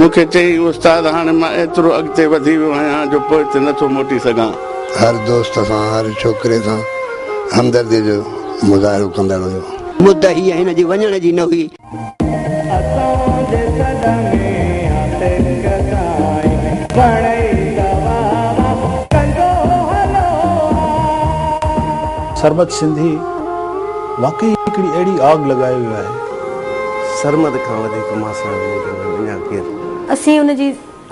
مون کي چيائين، استاد هاڻي مان ايترو اڳتي وڌي ويو آهيان جو پوئتي نه ٿو موٽي سگهان. هر دوست سان، هر ڇوڪري سان همدرديء جو مظاهرو ڪندڙ هيو. مد هيء هن جي وڃڻ جي نه هئي. سرمد سنڌي واقعي هڪڙي اهڙي آگ لڳائي ويو آهي. سرمد کان وڌيڪ مان سان منهنجي ۾ اڃا ڪير. اسين ان جي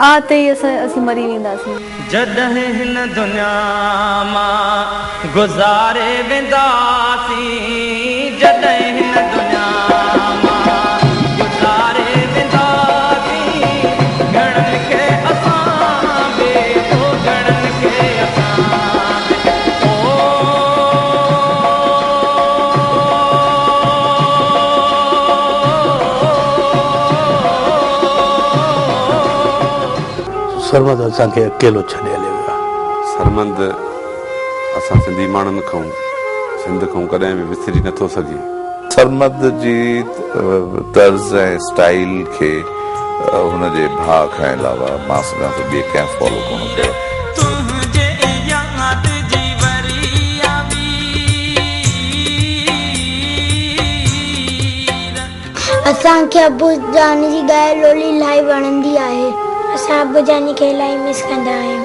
آه تي ئي اسين مري وينداسين. جڏهن هن دنيا مان گذاري وينداسين جڏهن هن دنيا مان گذاري وينداسين گهڻن کي اسان به او گهڻن کي اسان به او. سرمد اسان کي اڪيلو ڇڏي هليو ويو آهي. سرمد اسان سنڌي ماڻهن کان سنڌ کان ڪڏهن به وسري نٿو سگهي. سرمد جي طرز ۽ اسٽائيل کي هن جي ڀاء کان علاوه مان سمجهان ٿو ٻئي ڪنهن فالو ڪونه ڪيو. تنهنجي ياد جي وري آ وير. اسان کي ابو جان جي ڳايل لولي الاهي وڻندي آهي. اسان ابو جاني کي الاهي مس ڪندا آهيون.